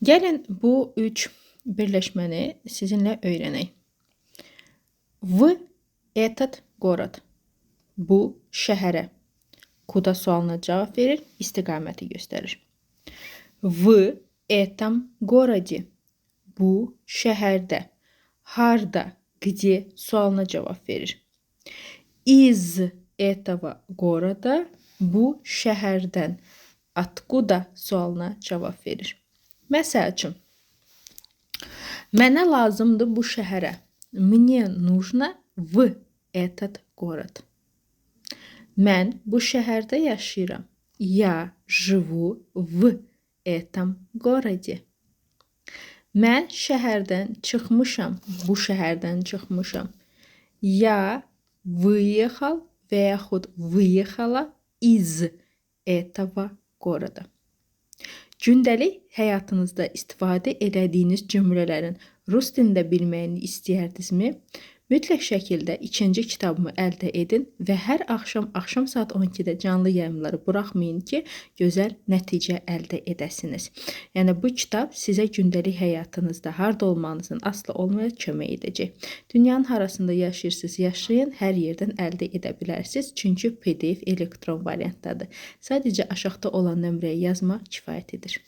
Gəlin bu üç birləşməni sizinlə öyrənək. В этот город. Bu şəhərə. Куда sualına cavab verir, istiqaməti göstərir. В этом городе. Bu şəhərdə. Harda, где sualına cavab verir. Из этого города, bu şəhərdən. Откуда sualına cavab verir. Məsəl üçün, mənə lazımdır bu şəhərə. Мне нужно в этот город. Mən bu şəhərdə yaşayıram. Я живу в этом городе. Mən şəhərdən çıxmışam. Bu şəhərdən çıxmışam. Я выехал və yaxud выехала из этого города. Gündəlik həyatınızda istifadə elədiyiniz cümlələrin rus dilində bilməyini istəyərdinizmi? Mütləq şəkildə ikinci kitabımı əldə edin və hər axşam axşam saat 12-də canlı yayımları buraxmayın ki, gözəl nəticə əldə edəsiniz. Yəni bu kitab sizə gündəlik həyatınızda harda olmanızın asılı olmayaraq kömək edəcək. Dünyanın harasında yaşayırsınız, yaşayın, hər yerdən əldə edə bilərsiniz. Çünki PDF elektron variantdadır. Sadəcə aşağıda olan nömrəyə yazmaq kifayət edir.